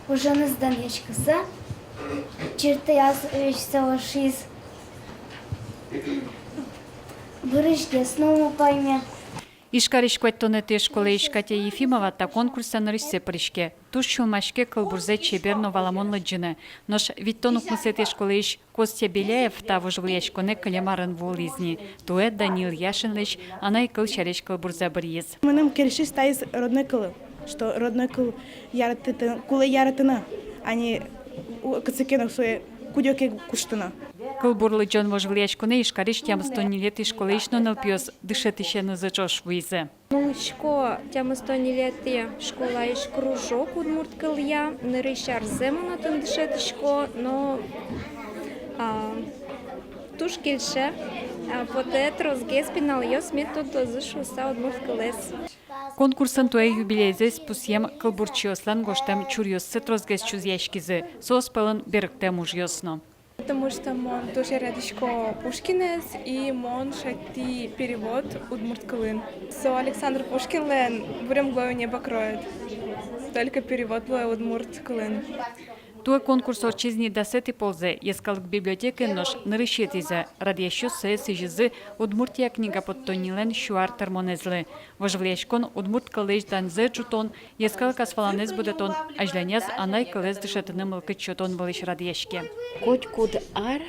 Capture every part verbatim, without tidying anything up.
Ужанэз данъяськыса, чыртыяз весь савашиз. Бырысь гес но ум пайме. Ижкарысь куатьтонэтӥ школаысь Катя Ефимова та конкурсэ нырысьсэ пыриське. Туж сюлмаське кылбурзэ чебер но валамон лыдӟыны. Нош витьтон укмысэтӥ школаысь Костя Беляев та вожвылъяськонэ кылем арын вуылӥз ни. Туэ Даниил Яшинлэсь «Анай кыл сярысь» кылбурзэ быръиз. Мыным кельшиз таиз родной кылы, что родной кыл яратыты-, кулэ яратыны, а не у-, кытчы ке но сое кудъёке куштыны. Кылбур лыдӟон вожвылъяськонэ Ижкарысь тямыстон ньылетӥ школаысь но нылпиос дышетӥсенызы ӵош вуизы. Мон учко тямыстон ньылетӥ школаысь кружок удмурт кылъя, нырысь арзэ мон отын дышетӥсько, но, а, туж кельше, а, потэ тросгес пиналъёс мед тодозы шуыса удмурт кылэз. Конкурсын туэ юбилейзэс пусъем кылбурчиослэн гожтэм чуръёссы тросгес чузъяськизы, соос пӧлын берыктэм ужъёс но. Потому что мон туж яратӥсько Пушкинэз, и мон шедьтӥ перевод удмурт кылын. Со Александр Пушкинлэн «Буря мглою небо кроет». Только перевод луэ удмурт кылын. Туэ конкурс ортчиз ни дасэтӥ ползэ. Йӧскалык библиотекаын нош нырысетӥзэ. Радъясьёс сое сӥзизы «Удмуртия» книга поттоннилэн сю ар тырмонэзлы. Вожвылъяськон удмурт кыллэсь данзэ ӝутон, йӧскалык асваланэз будэтон, азьланяз анай кылэз дышетыны мылкыд сётон вылысь радъяське. Котькуд ар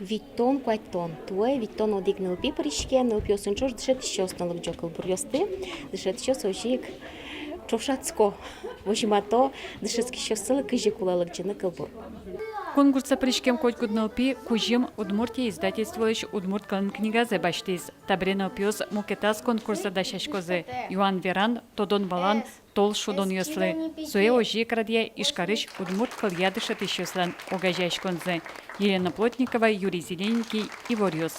витьтон, куатьтон, туэ витьтон одӥг нылпи пыриське, нылпиосын ӵош дышетӥсьёс но лыдӟо кылбуръёсты, дышетӥсьёс озьы ик ӵошатско, возьмато дышетскисьёссылы, кызьы кулэ лыдӟыны кылбур. Конкурсэ пыриськем котькуд нылпи кузьым «Удмуртия» издательстволэсь удмурт кылын книгазэ басьтӥз. Табере нылпиос мукетаз конкурсэ дасяськозы: юан-веран, тодон-валан, тол шудонъёслы. Сое озьы ик радъя Ижкарысь удмурт кылъя дышетӥсьёслэн огазеяськонзы. Елена Плотникова, Юрий Зелененький, «Иворъёс».